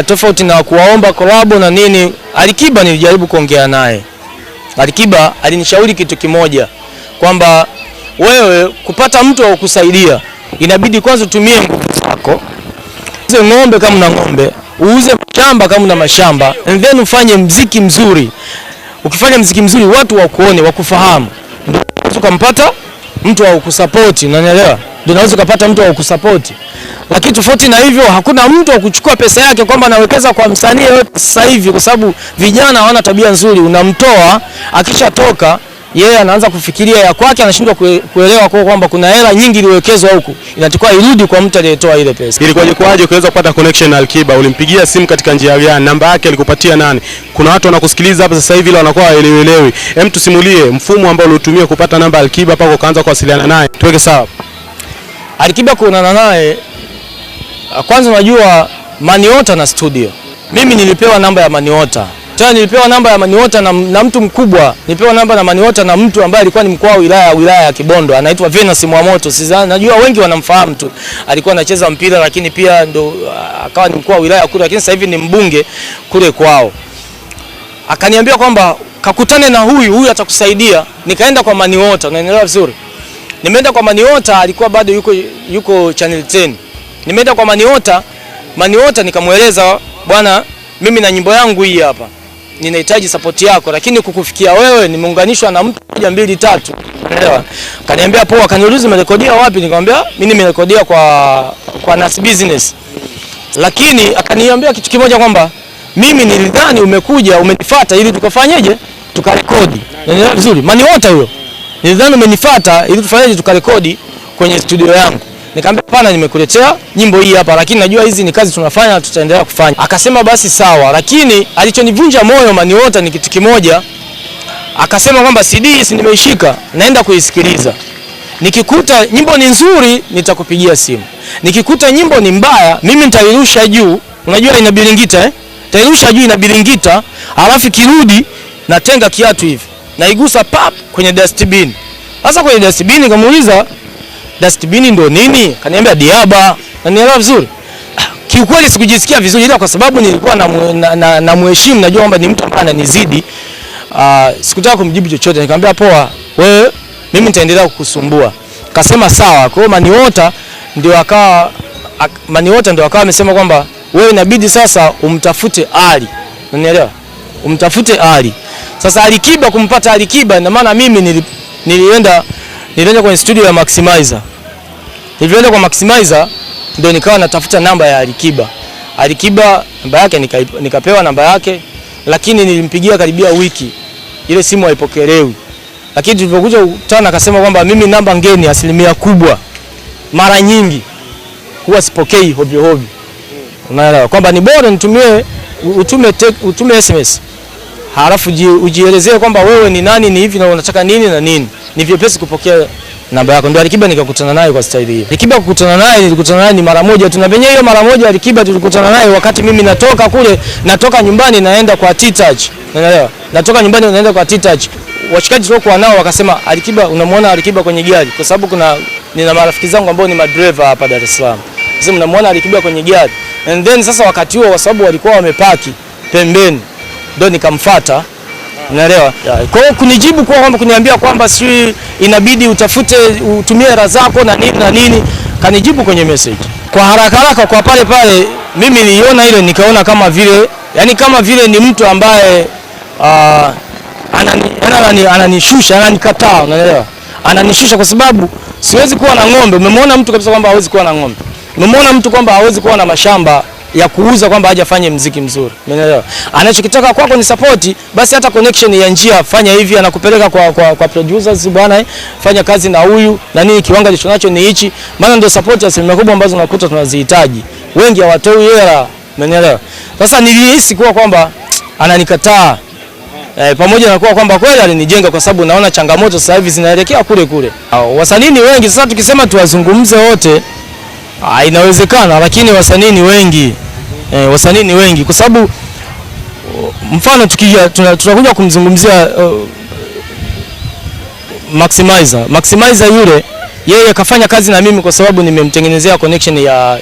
Tofauti na kuwaomba collab na nini, Alikiba nilijaribu kuongea naye. Alikiba alinishauri kitu kimoja kwamba wewe kupata mtu wa kukusaidia inabidi kwanza utumie nguvu zako, uuze ng'ombe kama una ng'ombe, uuze mashamba kama una mashamba, and then ufanye mziki mzuri. Ukifanya mziki mzuri watu wakuone, wakufahamu, ndio unaweza ukampata mtu wa kukusupport, unanielewa? Ndio unaweza ukapata mtu wa kukusupport. Lakini tofauti na hivyo hakuna mtu wa kuchukua pesa yake kwamba anawekeza kwa msanii yoyote sasa hivi, kwa sababu vijana hawana tabia nzuri. Unamtoa, akishatoka yeye anaanza kufikiria ya kwake, anashindwa kuelewa kwa kwamba kuna hela nyingi iliwekezwa huku, inatakiwa irudi kwa mtu aliyetoa ile pesa. Ilikuwaje kwaje ukaweza kupata connection na Alikiba? Ulimpigia simu katika njia gani? Namba yake alikupatia nani? Kuna watu wanakusikiliza hapa sasa hivi ila wanakuwa hawaelewelewi. Hem, tusimulie mfumo ambao ulitumia kupata namba ya Alikiba mpaka ukaanza kuwasiliana naye. Tuweke sawa. Alikiba kuonana naye, kwanza unajua Maniota na studio. Mimi nilipewa namba ya Maniota. Tena nilipewa namba ya Maniota na mtu mkubwa. Nilipewa namba na Maniota na mtu ambaye alikuwa ni mkuu wa wilaya ya Kibondo, anaitwa Venus Mwamoto. Sidhani, najua wengi wanamfahamu tu. Alikuwa anacheza mpira lakini pia ndo akawa ni mkuu wa wilaya kule, lakini sasa hivi ni mbunge kule kwao. Akaniambia kwamba kakutane na huyu, huyu atakusaidia. Nikaenda kwa Maniota, unaelewa vizuri. Nimeenda kwa Maniota, alikuwa bado yuko Channel 10. Nimeenda kwa Maniota, Maniota nikamweleza, bwana, mimi na nyimbo yangu hii hapa, ninahitaji support yako, lakini kukufikia wewe nimeunganishwa na mtu 1 2 3. Unaelewa? Kaniambia poa, kaniuliza umerekodia wapi? Nikamwambia mimi nimerekodia kwa Nas Business. Lakini akaniambia kitu kimoja kwamba mimi nilidhani umekuja umenifuata ili tukafanyeje? Tukarekodi. Unaelewa vizuri? Maniota huyo. Nilidhani umenifuata ili tufanyeje? Tukarekodi kwenye studio yangu. Nikamwambia hapana, nimekuletea nyimbo hii hapa, lakini najua hizi ni kazi tunafanya, tutaendelea kufanya. Akasema basi sawa, lakini alichonivunja moyo Maniota ni kitu kimoja. Akasema kwamba CD si nimeishika, naenda kuisikiliza. Nikikuta nyimbo ni nzuri nitakupigia simu. Nikikuta nyimbo ni mbaya mimi nitairusha juu. Unajua ina bilingita eh? Nitairusha juu ina bilingita, halafu kirudi natenga kiatu hivi. Naigusa pap kwenye dustbin. Sasa kwenye dustbin nikamuuliza dustbin ndo nini? Kaniambia diaba. Na nielewa vizuri. Kiukweli sikujisikia vizuri, ila kwa sababu nilikuwa na muheshimu, najua kwamba ni mtu ambaye ananizidi. Sikutaka kumjibu chochote. Nikamwambia poa, wewe mimi nitaendelea kukusumbua. Akasema sawa. Kwa hiyo Maniota ndio akawa amesema kwamba wewe inabidi sasa umtafute Ali. Unanielewa? Umtafute Ali. Sasa Alikiba, kumpata Alikiba ina maana mimi nilienda kwenye studio ya Maximizer. Nilienda kwa Maximizer ndio nikawa natafuta namba ya Alikiba. Alikiba namba yake nikapewa namba yake, lakini nilimpigia karibia wiki. Ile simu haipokelewi. Lakini tulipokuja kukutana akasema kwamba mimi namba ngeni asilimia kubwa mara nyingi huwa sipokei hovyo hovyo. Unaelewa kwamba ni bora nitumie utume SMS. Halafu ujielezee kwamba wewe ni nani, ni hivi na unataka nini na nini. Ni vyepesi kupokea namba yako. Ndio Alikiba nikakutana naye kwa staili hiyo. Alikiba kukutana naye nilikutana naye ni mara moja tu, na penye hiyo mara moja Alikiba tulikutana naye wakati mimi natoka kule, natoka nyumbani naenda kwa T-Touch. Unaelewa? Natoka nyumbani naenda kwa T-Touch. Washikaji tuliokuwa nao wakasema Alikiba, unamuona Alikiba kwenye gari, kwa sababu nina marafiki zangu ambao ni madriver hapa Dar es Salaam. Sasa mnamuona Alikiba kwenye gari. And then sasa wakati huo kwa sababu walikuwa wamepaki pembeni, ndio nikamfuata. Unaelewa? Kwa hiyo kunijibu kwa kwamba kuniambia kwamba si inabidi utafute utumie hela zako na nini na nini, kanijibu kwenye message. Kwa haraka haraka kwa pale pale mimi niliona ile nikaona kama vile, yani kama vile ni mtu ambaye ananishusha, ananikataa, unaelewa? Ananishusha kwa sababu siwezi kuwa na ng'ombe. Umemwona mtu kabisa kwamba hawezi kuwa na ng'ombe. Umemwona mtu kwamba hawezi kuwa na mashamba ya kuuza kwamba hajafanye muziki mzuri. Umeelewa? Anachokitaka kwako ni support, basi hata connection ya njia fanya hivi, anakupeleka kwa producers, bwana fanya kazi na huyu na nini, kiwango alichonacho ni hichi. Maana ndio support ya asilimia kubwa ambazo unakuta tunazihitaji. Wengi hawatoi hela, umeelewa? Sasa nilihisi kuwa kwamba ananikataa. Pamoja na kuwa kwamba kweli alinijenga, kwa sababu naona changamoto sasa hivi zinaelekea kule kule. Wasanii ni wengi, sasa tukisema tuwazungumze wote inawezekana, lakini wasanii ni wengi. Wasanii ni wengi kwa sababu mfano tukija tunakuja kumzungumzia Maximizer. Maximizer yule yeye kafanya kazi na mimi kwa sababu nimemtengenezea connection ya